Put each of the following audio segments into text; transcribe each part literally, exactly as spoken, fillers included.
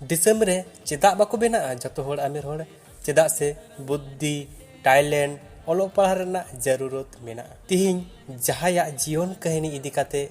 ᱫᱤᱥᱚᱢ ᱨᱮ ᱪᱮᱫᱟᱜ ᱵᱟᱠᱚ ᱵᱮᱱᱟᱜᱼᱟ ᱡᱚᱛᱚ ᱦᱚᱲ ᱟᱢᱮᱨ ᱦᱚᱲ? ᱪᱮᱫᱟᱜ ᱥᱮ ᱵᱩᱫᱽᱫᱷᱤ, ᱴᱮᱞᱮᱱᱴ, ᱚᱞᱚᱜ ᱯᱟᱲᱦᱟᱜ ᱨᱮᱱᱟᱜ ᱡᱟᱹᱨᱩᱨᱚᱛ ᱢᱮᱱᱟᱜᱼᱟ᱾ ᱛᱤᱦᱤᱧ ᱡᱟᱦᱟᱸᱭᱟᱜ ᱡᱤᱭᱚᱱ ᱠᱟᱹᱦᱱᱤ ᱤᱫᱤ ᱠᱟᱛᱮ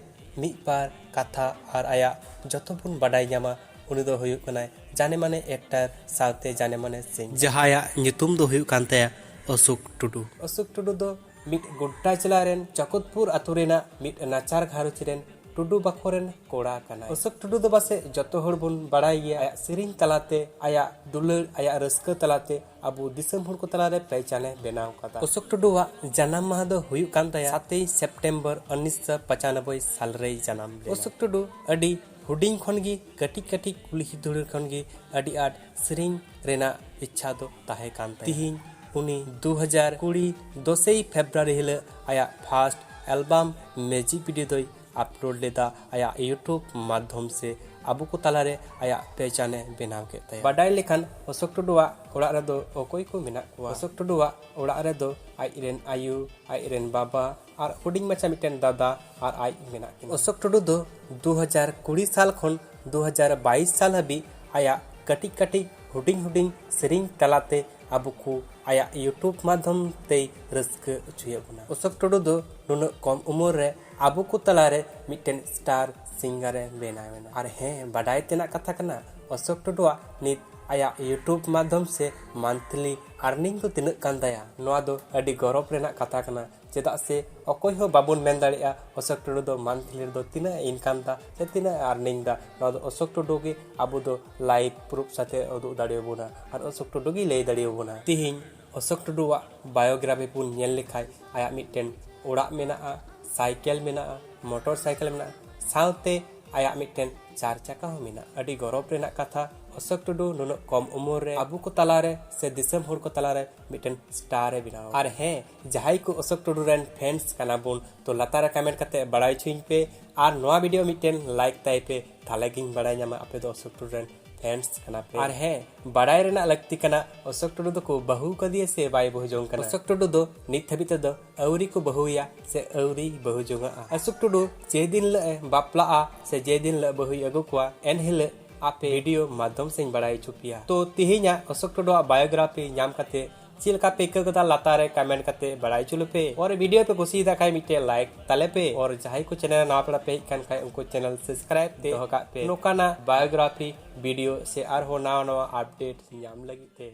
ᱢᱤᱫ ᱵᱟᱨ ᱠᱟᱛᱷᱟ ᱟᱨ ᱟᱭᱟᱜ ᱡᱚᱛᱚ ᱵᱚᱱ ᱵᱟᱰᱟᱭ ᱧᱟᱢᱟ, ᱩᱱᱤ ᱫᱚ ᱦᱩᱭᱩᱜ ᱠᱟᱱᱟᱭ ᱡᱟᱱᱮ ᱢᱟᱱᱮ ᱮᱠᱴᱟᱨ ᱥᱟᱶᱛᱮ ᱡᱟᱱᱮ ᱢᱟᱱᱮ ᱥᱤᱝ, ᱡᱟᱦᱟᱸᱭᱟᱜ ᱧᱩᱛᱩᱢ ᱫᱚ ᱦᱩᱭᱩᱜ ᱠᱟᱱ ᱛᱟᱭᱟ ᱚᱥᱳᱠ ᱴᱩᱰᱩ᱾ ᱚᱥᱳᱠ ᱴᱩᱰᱩ ᱫᱚ ᱢᱤᱫ ᱜᱳᱰᱰᱟ ᱡᱮᱞᱟ ᱨᱮᱱ ᱪᱚᱠᱚᱛᱯᱩᱨ ᱟᱛᱳ ᱨᱮᱱᱟᱜ ᱢᱤᱫ ᱱᱟᱪᱟᱨ ᱜᱷᱟᱨᱚᱸᱡᱽ ᱨᱮᱱ ᱴᱩᱰᱩ ᱵᱟᱠᱷᱳᱞ ᱨᱮᱱ ᱠᱚᱲᱟ ᱠᱟᱱᱟᱭ᱾ ᱚᱥᱳᱠ ᱴᱩᱰᱩ ᱫᱚ ᱯᱟᱥᱮᱡ ᱡᱚᱛᱚ ᱦᱚᱲ ᱵᱚᱱ ᱵᱟᱲᱟᱭ ᱜᱮᱭᱟ, ᱟᱭᱟᱜ ᱥᱮᱨᱮᱧ ᱛᱟᱞᱟᱛᱮ, ᱟᱭᱟᱜ ᱫᱩᱞᱟᱹᱲ, ᱟᱭᱟᱜ ᱨᱟᱹᱥᱠᱟᱹ ᱛᱟᱞᱟᱛᱮ ᱟᱵᱚ ᱫᱤᱥᱚᱢ ᱦᱚᱲ ᱠᱚ ᱛᱟᱞᱟᱨᱮ ᱯᱮᱦᱪᱟᱱᱮ ᱵᱮᱱᱟᱣ ᱠᱟᱫᱟ᱾ ᱚᱥᱳᱠ ᱴᱩᱰᱩᱣᱟᱜ ᱡᱟᱱᱟᱢ ᱢᱟᱦᱟ ᱫᱚ ᱦᱩᱭᱩᱜ ᱠᱟᱱ ᱛᱟᱭᱟ ᱥᱟᱛᱮᱭ ᱥᱮᱯᱴᱮᱢᱵᱚᱨ ᱩᱱᱤᱥᱥᱚ ᱯᱚᱪᱟᱱᱚᱵᱵᱳᱭ ᱥᱟᱞ ᱨᱮᱭ ᱡᱟᱱᱟᱢ ᱞᱮᱱᱟ᱾ ᱚᱥᱳᱠ ᱴᱩᱰᱩ ᱟᱹᱰᱤ ᱦᱩᱰᱤᱧ ᱠᱷᱚᱱ ᱜᱮ, ᱠᱟᱹᱴᱤᱡ ᱠᱟᱹᱴᱤᱡ ᱠᱩᱞᱦᱤ ᱫᱷᱩᱲᱤ ᱠᱷᱚᱱ ᱜᱮ ᱟᱹᱰᱤ ᱟᱸᱴ ᱥᱮᱨᱮᱧ ᱨᱮᱱᱟᱜ ᱤᱪᱪᱷᱟ ᱫᱚ ᱛᱟᱦᱮᱸ ᱠᱟᱱ ᱛᱟᱭᱟ᱾ ᱛᱤᱦᱤᱧ ᱩᱱᱤ ᱫᱩ ᱦᱟᱡᱟᱨ ᱠᱩᱲᱤ ᱫᱚᱥᱮᱭ ᱯᱷᱮᱵᱽᱨᱩᱣᱟᱨᱤ ᱦᱤᱞᱳᱜ ᱟᱭᱟᱜ ᱯᱷᱟᱥᱴ ᱮᱞᱵᱟᱢ ᱢᱤᱣᱡᱤᱠ ᱵᱷᱤᱰᱤᱭᱳ ᱫᱚᱭ ᱟᱯᱞᱳᱰ ᱞᱮᱫᱟ ᱟᱭᱟᱜ ᱭᱩᱴᱩᱵᱽ ᱢᱟᱫᱽᱫᱷᱚᱢ ᱥᱮ ᱟᱵᱚ ᱠᱚ ᱛᱟᱞᱟᱨᱮ ᱟᱭᱟᱜ ᱯᱮᱦᱪᱟᱱᱮ ᱵᱮᱱᱟᱣ ᱠᱮᱫ ᱛᱟᱭᱟ᱾ ᱵᱟᱰᱟᱭ ᱞᱮᱠᱷᱟᱱ ᱚᱥᱳᱠ ᱴᱩᱰᱩᱣᱟᱜ ᱚᱲᱟᱜ ᱨᱮᱫᱚ ᱚᱠᱚᱭ ᱠᱚ ᱢᱮᱱᱟᱜ ᱠᱚᱣᱟ? ᱚᱥᱳᱠ ᱴᱩᱰᱩᱣᱟᱜ ᱚᱲᱟᱜ ᱨᱮᱫᱚ ᱟᱡ ᱨᱮᱱ ᱟᱭᱳ, ᱟᱡ ᱨᱮᱱ ᱵᱟᱵᱟ ᱟᱨ ᱦᱩᱰᱤᱧ ᱢᱟᱪᱷᱟ ᱢᱤᱫᱴᱮᱱ ᱫᱟᱫᱟ ᱟᱨ ᱟᱡ ᱢᱮᱱᱟᱜ ᱠᱤᱱᱟ᱾ ᱚᱥᱳᱠ ᱴᱩᱰᱩ ᱫᱚ ᱫᱩ ᱦᱟᱡᱟᱨ ᱠᱩᱲᱤ ᱥᱟᱞ ᱠᱷᱚᱱ ᱫᱩ ᱦᱟᱡᱟᱨ ᱵᱟᱭᱤᱥ ᱥᱟᱞ ᱦᱟᱹᱵᱤᱡ ᱟᱭᱟᱜ ᱠᱟᱹᱴᱤᱡ ᱠᱟᱹᱴᱤᱡ ᱦᱩᱰᱤᱧ ᱦᱩᱰᱤᱧ ᱥᱮᱨᱮᱧ ᱛᱟᱞᱟᱛᱮ ᱟᱵᱚ ᱠᱚ ᱟᱭᱟᱜ ᱭᱩᱴᱩᱵᱽ ᱢᱟᱫᱽᱫᱷᱚᱢ ᱛᱮᱭ ᱨᱟᱹᱥᱠᱟᱹ ᱦᱚᱪᱚᱭᱮᱫ ᱵᱚᱱᱟ᱾ ᱚᱥᱳᱠ ᱴᱩᱰᱩ ᱫᱚ ᱱᱩᱱᱟᱹᱜ ᱠᱚᱢ ᱩᱢᱮᱨ ᱨᱮ ᱟᱵᱚ ᱠᱚ ᱛᱟᱞᱟᱨᱮ ᱢᱤᱫᱴᱮᱱ ᱥᱴᱟᱨ ᱥᱤᱝᱜᱟᱨ ᱮ ᱵᱮᱱᱟᱣ ᱮᱱᱟ᱾ ᱟᱨ ᱦᱮᱸ, ᱵᱟᱰᱟᱭ ᱛᱮᱱᱟᱜ ᱠᱟᱛᱷᱟ ᱠᱟᱱᱟ, ᱚᱥᱳᱠ ᱴᱩᱰᱩᱣᱟᱜ ᱱᱤᱛ ᱟᱭᱟᱜ ᱭᱩᱴᱩᱵᱽ ᱢᱟᱫᱽᱫᱷᱚᱢ ᱥᱮ ᱢᱟᱱᱛᱷᱞᱤ ᱟᱨᱱᱤᱝ ᱫᱚ ᱛᱤᱱᱟᱹᱜ ᱠᱟᱱ ᱛᱟᱭᱟ? ᱱᱚᱣᱟ ᱫᱚ ᱟᱹᱰᱤ ᱜᱚᱨᱚᱵᱽ ᱨᱮᱱᱟᱜ ᱠᱟᱛᱷᱟ ᱠᱟᱱᱟ᱾ ᱪᱮᱫᱟᱜ ᱥᱮ ᱚᱠᱚᱭ ᱦᱚᱸ ᱵᱟᱵᱚᱱ ᱢᱮᱱ ᱫᱟᱲᱮᱭᱟᱜᱼᱟ ᱚᱥᱳᱠ ᱴᱩᱰᱩ ᱫᱚ ᱢᱟᱱᱛᱷᱞᱤ ᱨᱮᱫᱚ ᱛᱤᱱᱟᱹᱜ ᱮ ᱤᱱᱠᱟᱢ ᱫᱟ ᱥᱮ ᱛᱤᱱᱟᱹᱜ ᱮ ᱟᱨᱱᱤᱝ ᱫᱟ᱾ ᱱᱚᱣᱟ ᱫᱚ ᱚᱥᱳᱠ ᱴᱩᱰᱩ ᱜᱮ ᱟᱵᱚ ᱫᱚ ᱞᱟᱭᱤᱵᱷ ᱯᱨᱩᱯᱷ ᱥᱟᱛᱮ ᱩᱫᱩᱜ ᱫᱟᱲᱮᱭᱟᱵᱚᱱᱟ ᱟᱨ ᱚᱥᱳᱠ ᱴᱩᱰᱩ ᱜᱮ ᱞᱟᱹᱭ ᱫᱟᱲᱮᱭᱟᱵᱚᱱᱟ᱾ ᱛᱤᱦᱤᱧ ᱚᱥᱳᱠ ᱴᱩᱰᱩᱣᱟᱜ ᱵᱟᱭᱳᱜᱨᱟᱯᱷᱤ ᱵᱚᱱ ᱧᱮᱞ ᱞᱮᱠᱷᱟᱡ ᱟᱭᱟᱜ ᱢᱤᱫᱴᱮᱱ ᱚᱲᱟᱜ ᱢᱮᱱᱟᱜᱼᱟ, ᱥᱟᱭᱠᱮᱞ ᱢᱮᱱᱟᱜᱼᱟ, ᱢᱚᱴᱚᱨ ᱥᱟᱭᱠᱮᱞ ᱢᱮᱱᱟᱜᱼᱟ, ᱥᱟᱶᱛᱮ ᱟᱭᱟᱜ ᱢᱤᱫᱴᱮᱱ ᱪᱟᱨ ᱪᱟᱠᱟ ᱦᱚᱸ ᱢᱮᱱᱟᱜᱼᱟ᱾ ᱟᱹᱰᱤ ᱜᱚᱨᱚᱵᱽ ᱨᱮᱱᱟᱜ ᱠᱟᱛᱷᱟ, ᱚᱥᱳᱠ ᱴᱩᱰᱩ ᱱᱩᱱᱟᱹᱜ ᱠᱚᱢ ᱩᱢᱮᱨ ᱨᱮ ᱟᱵᱚ ᱠᱚ ᱛᱟᱞᱟᱨᱮ ᱥᱮ ᱫᱤᱥᱚᱢ ᱦᱚᱲ ᱠᱚ ᱛᱟᱞᱟᱨᱮ ᱢᱤᱫᱴᱮᱱ ᱥᱴᱟᱨ ᱮ ᱵᱮᱱᱟᱣ᱾ ᱟᱨ ᱦᱮᱸ, ᱡᱟᱦᱟᱸᱭ ᱠᱚ ᱚᱥᱳᱠ ᱴᱩᱰᱩ ᱨᱮᱱ ᱯᱷᱮᱱᱥ ᱠᱟᱱᱟ ᱵᱚᱱ, ᱛᱚ ᱞᱟᱛᱟᱨ ᱨᱮ ᱠᱚᱢᱮᱱᱴ ᱠᱟᱛᱮ ᱵᱟᱲᱟᱭ ᱦᱚᱪᱚᱧ ᱯᱮ ᱟᱨ ᱱᱚᱣᱟ ᱵᱷᱤᱰᱤᱭᱳ ᱢᱤᱫᱴᱮᱱ ᱞᱟᱭᱤᱠ ᱛᱟᱭ ᱯᱮ, ᱛᱟᱦᱞᱮ ᱜᱤᱧ ᱵᱟᱲᱟᱭ ᱧᱟᱢᱟ ᱟᱯᱮ ᱫᱚ ᱚᱥᱳᱠ ᱴᱩᱰᱩ ᱨᱮᱱ ᱯᱷᱮᱱᱥ ᱠᱟᱱᱟ ᱯᱮ᱾ ᱟᱨ ᱦᱮᱸ, ᱵᱟᱲᱟᱭ ᱨᱮᱱᱟᱜ ᱞᱟᱹᱠᱛᱤ ᱠᱟᱱᱟ, ᱚᱥᱳᱠ ᱴᱩᱰᱩ ᱫᱚᱠᱚ ᱵᱟᱹᱦᱩ ᱠᱟᱫᱮᱭᱟ ᱥᱮ ᱵᱟᱭ ᱵᱟᱹᱦᱩ ᱡᱚᱝ ᱠᱟᱱᱟ? ᱚᱥᱳᱠ ᱴᱩᱰᱩ ᱫᱚ ᱱᱤᱛ ᱦᱟᱹᱵᱤᱡ ᱛᱮᱫᱚ ᱟᱹᱣᱨᱤ ᱠᱚ ᱵᱟᱹᱦᱩᱭᱟ ᱥᱮ ᱟᱹᱣᱨᱤ ᱵᱟᱹᱦᱩ ᱡᱚᱝᱟᱜᱼᱟ᱾ ᱚᱥᱳᱠ ᱴᱩᱰᱩ ᱡᱮ ᱫᱤᱱ ᱦᱤᱞᱳᱜ ᱮ ᱵᱟᱯᱞᱟᱜᱼᱟ ᱥᱮ ᱡᱮ ᱫᱤᱱ ᱦᱤᱞᱳᱜ ᱵᱟᱹᱦᱩᱭ ᱟᱹᱜᱩ ᱠᱚᱣᱟ, ᱮᱱ ᱦᱤᱞᱳᱜ ᱟᱯᱮ ᱵᱷᱤᱰᱤᱭᱳ ᱢᱟᱫᱽᱫᱷᱚᱢ ᱥᱮᱧ ᱵᱟᱲᱟᱭ ᱦᱚᱪᱚ ᱯᱮᱭᱟ᱾ ᱛᱚ ᱛᱮᱦᱮᱧᱟᱜ ᱚᱥᱳᱠ ᱴᱩᱰᱩᱣᱟᱜ ᱵᱟᱭᱳᱜᱨᱟᱯᱷᱤ ᱧᱟᱢ ᱠᱟᱛᱮ ᱪᱮᱫ ᱞᱮᱠᱟ ᱯᱮ ᱟᱹᱭᱠᱟᱹᱣ ᱠᱮᱫᱟ ᱞᱟᱛᱟᱨ ᱨᱮ ᱠᱚᱢᱮᱱᱴ ᱠᱟᱛᱮ ᱵᱟᱲᱟᱭ ᱦᱚᱪᱚ ᱞᱮᱯᱮ᱾ ᱟᱨ ᱵᱷᱤᱰᱤᱭᱳ ᱯᱮ ᱠᱩᱥᱤᱭᱟᱫᱟ ᱠᱷᱟᱡ ᱢᱤᱫᱴᱮᱡ ᱞᱟᱭᱤᱠ ᱛᱟᱞᱮ ᱯᱮ᱾ ᱟᱨ ᱡᱟᱦᱟᱸᱭ ᱠᱚ ᱪᱮᱱᱮᱞ ᱨᱮ ᱱᱟᱣᱟ ᱯᱮᱲᱟ ᱯᱮ ᱦᱮᱡ ᱠᱟᱱ ᱠᱷᱟᱡ ᱩᱱᱠᱩ ᱪᱮᱱᱮᱞ ᱥᱟᱵᱥᱠᱨᱟᱭᱤᱵ ᱛᱮ ᱫᱚᱦᱚ ᱠᱟᱜ ᱯᱮ ᱱᱚᱝᱠᱟᱱᱟᱜ ᱵᱟᱭᱳᱜᱨᱟᱯᱷᱤ ᱵᱷᱤᱰᱤᱭᱳ ᱥᱮ ᱟᱨᱦᱚᱸ ᱱᱟᱣᱟ ᱱᱟᱣᱟ ᱟᱯᱰᱮᱴ ᱧᱟᱢ ᱞᱟᱹᱜᱤᱫ ᱛᱮ᱾